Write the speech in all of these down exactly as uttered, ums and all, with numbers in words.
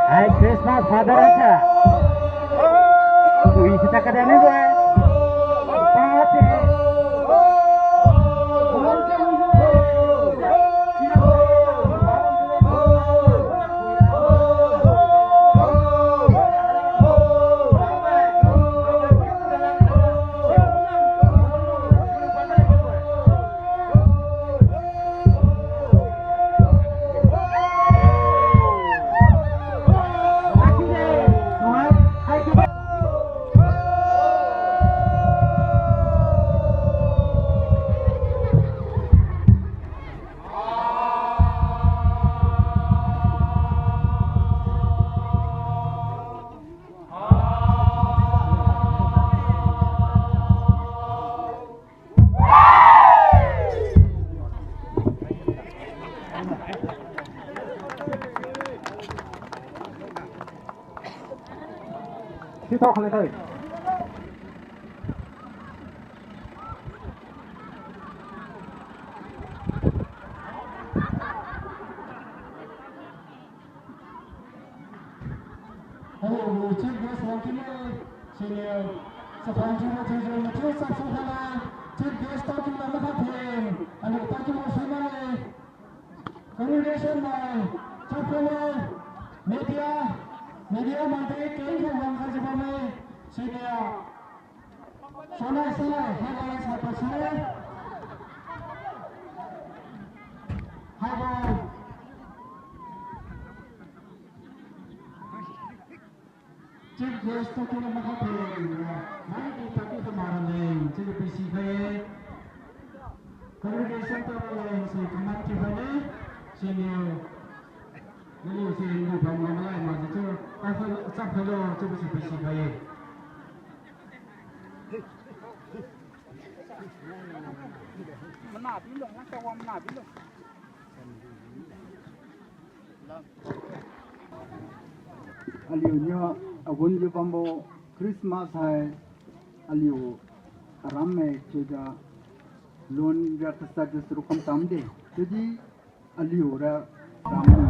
Hai Christmas father acha. Ui sita kada ni ba. Hello, chief guest wangkinlo, senior, Saphang Chief Officer, Matthew Sapsukhala, chief guest tao kinlo makhathen, aliu tao kinlo suimale. Congregation mai, chapkalo, media, media mai de keng khang wang khajiu bamme, senior. Sonai salai, haibo sai pasine. Haibo. Chief guest tao kinlo makhathen, mai di tao kinlo marane, chiujiu pisikhai-e. Congregation tao raleng si command thiukhai-e, senior. Naliu si naliu bam ngamlai makjiu chiu, chap khailo, chiubo si pisikhai-e. Aliuniu agunjiu bambo Christmas hai aliu aram mai chiujiu lun ria kasat jiu saru kam tamde. Chiudi aliura ram mai.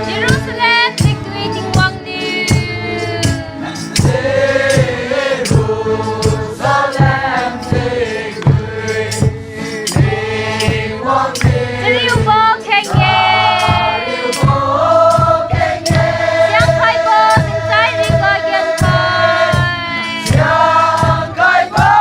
Jerusalem, tingtui Tingwang niu. Chariubo kheng-e. Siang khaibo, singsai riga genkhai. Siang khaibo,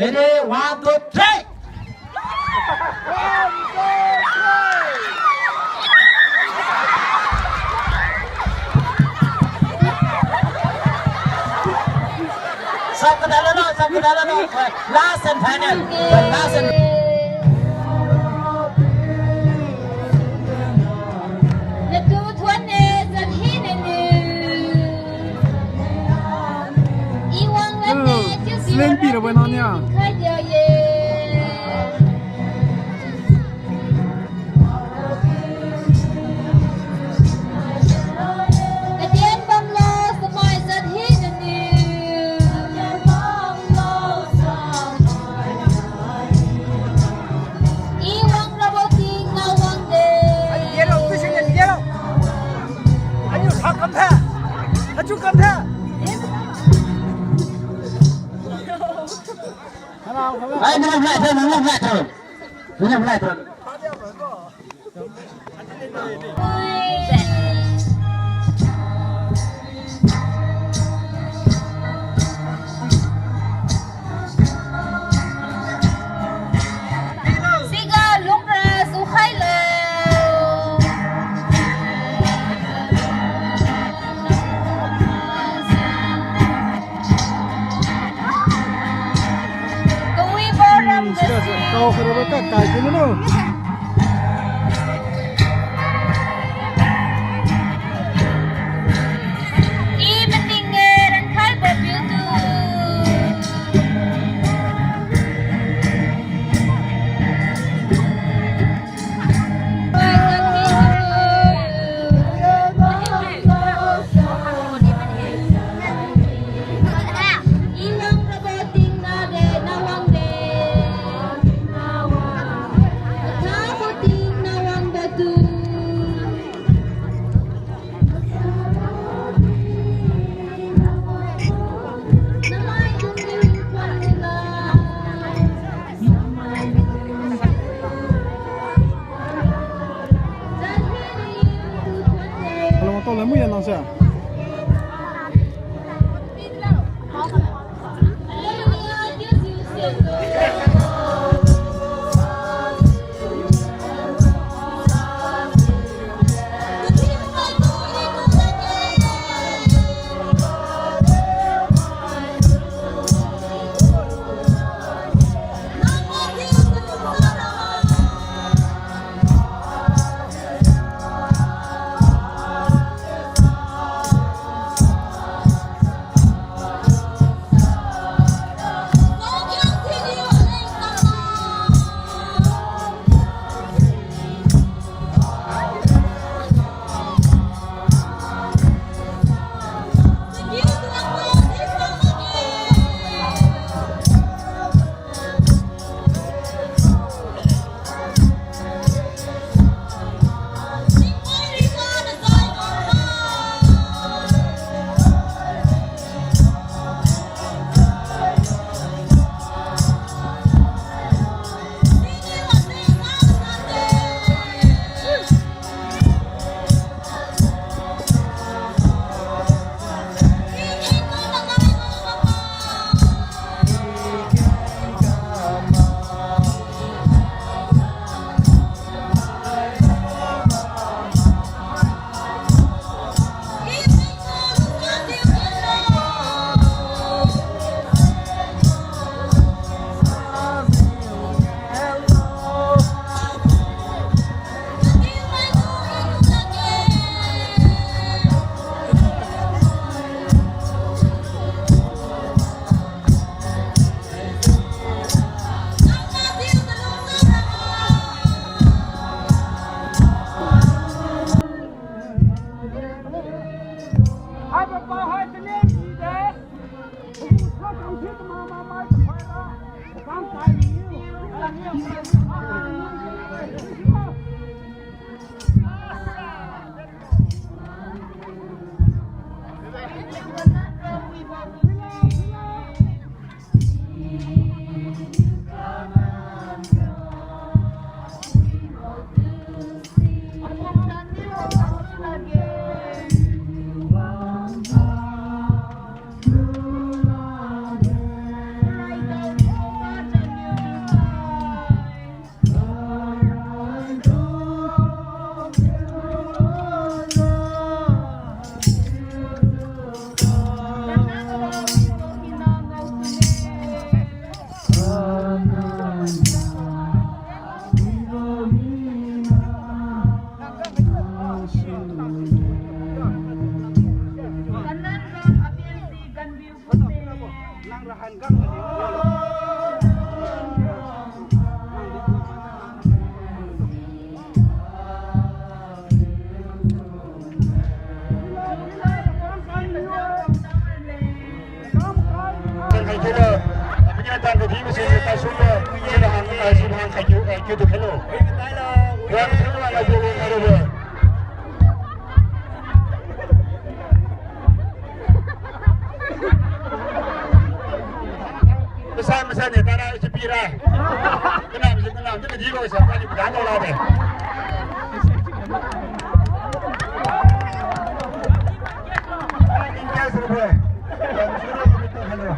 Ready, one, two, three. Sab kada lalo, sab kada lalo. Last and final. The last and Natu thuan ne, zan hina niu. I wang lan ne, oh, chiu si sling pi ra bai na nia. Khai dia ye. Katian bamlo, samai zan hina niu. I wang rabo ting na wang de. Aliu yellow, tu sini yellow. Aliu ha kam tha. Hachu kam tha. Ai, nang lai tha, nang lai tha. Nang lai tha. Siga lungra sukhai lo. Kawibo ram. Hmm, siga si, kau kharabo ka kai kini no. I mating e, rankhai bo piu tu. Hello, tao lai mu ya nang se. Hello. Hello. Masa, masa ni, tara isi pira. Kenam, si kenam, tu di ko sa, kali pada ko la de. Hello.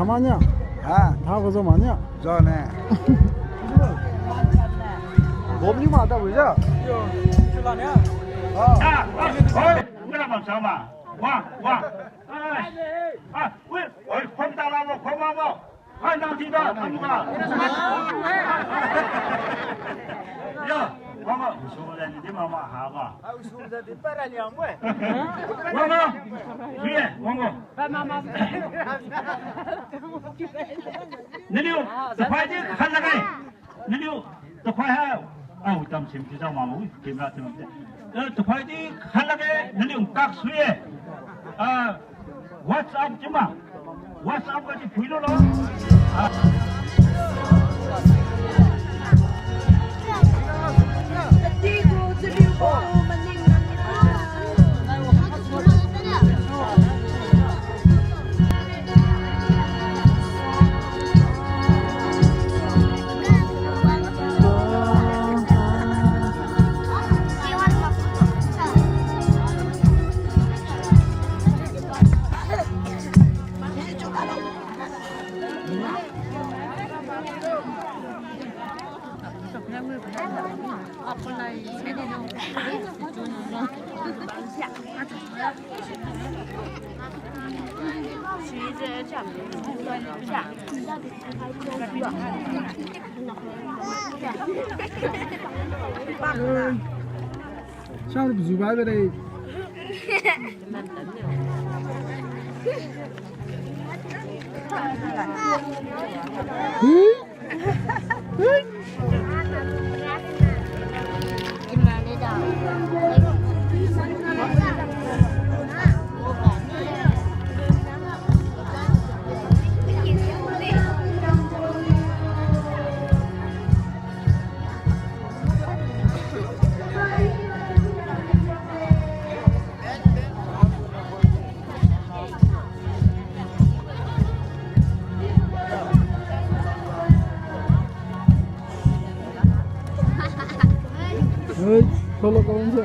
Hamanya? Ha? Tha ko jo manya? Jo ne. Bom ni ma ta bu ja? Yo, chula ne. Ah. Ah, ah, oi, ura bam sama. Wah, wah. Ah, ah, ui, oi, khom ta la mo, khom ma mo. Hai, nang ti da, nang ti da. Ya, mama, usu le ni di mama ha ba. Usu le di para ni amwe. Mama, ye, mama. Naliu, taphai di khan lagai. Naliu, taphai ha. Au, tam sim ti jao mama, ui, camera ti ma. Eh, taphai di khan lagai, naliu kak sui e. Ah, WhatsApp ti ma. WhatsApp ga di phui lo lo. Ah. Sa ru bzu bai ba dei. Hei, tolok kawan se.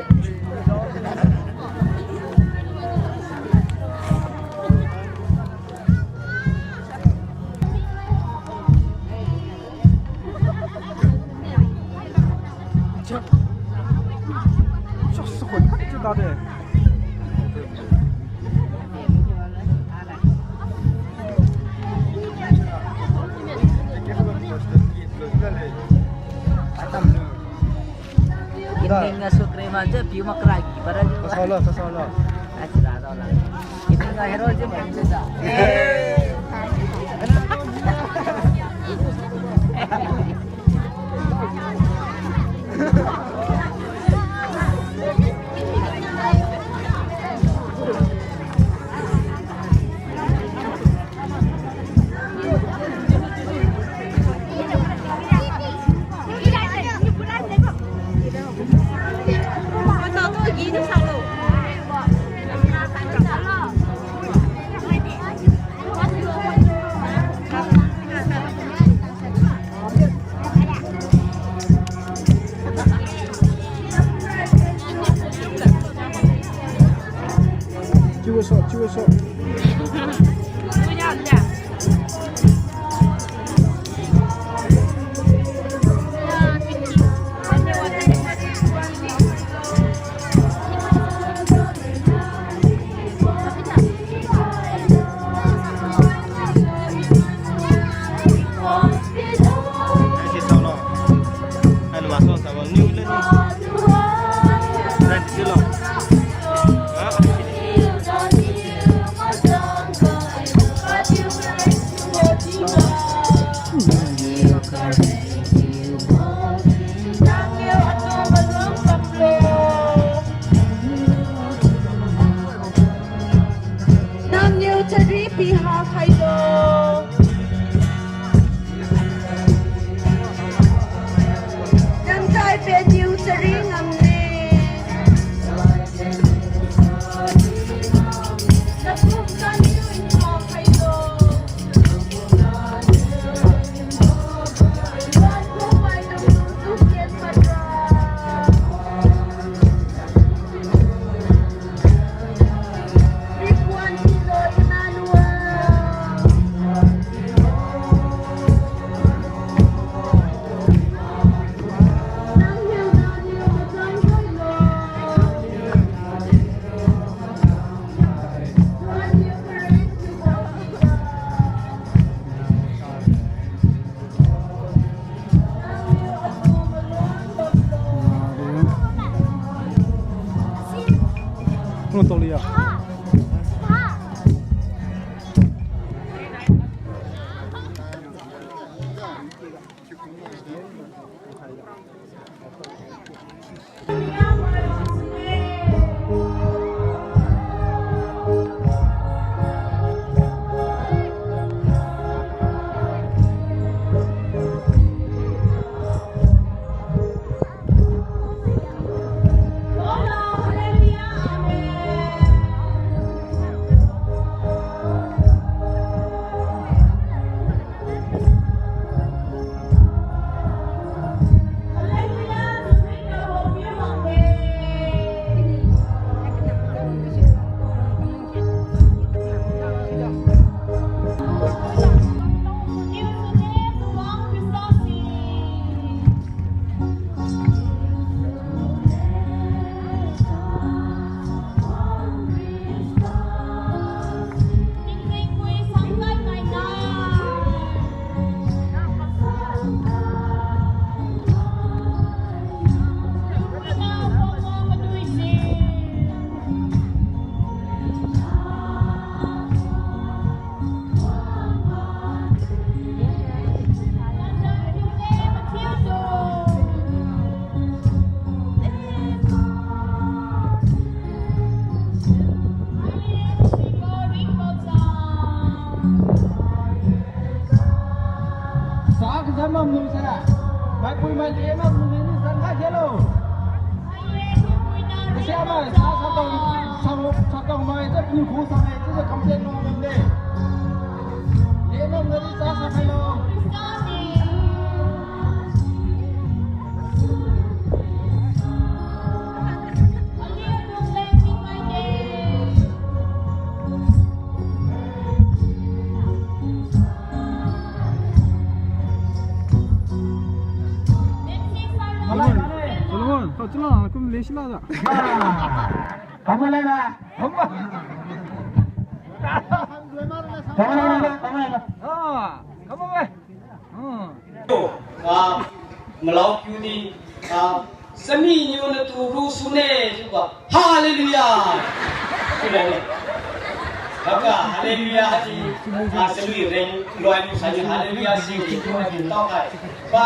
Ginning nga sukre ma je piu makrai ki para je. Kasolo, kasolo. Asira dola. Ginning nga hero je ma je da. Chari piha khailo. Namkai peniu chari ngamne. Nakum kaniu inha khailo. Sa kazan bamlung sara. Maipui mai le bamlung ni zan kha khelo. Kasia mai sa satang, sa, satang mai je pui khu sa mai je kamjen nung nung de. Le bam gari sa sa khailo. Solomon, Solomon, kau chila, kum le sila da. Kamu le na. Kamu le na, kamu le na. Ah, kamu le. Ah. Ah, malao kiu ni, ah, sami niu natu ru sune, chiuba. Hallelujah! Chiubo. Haka, hallelujah, di, ah, sami reng, loi ni sa ni, hallelujah, si, di, chiu na di, tao kai. Ba,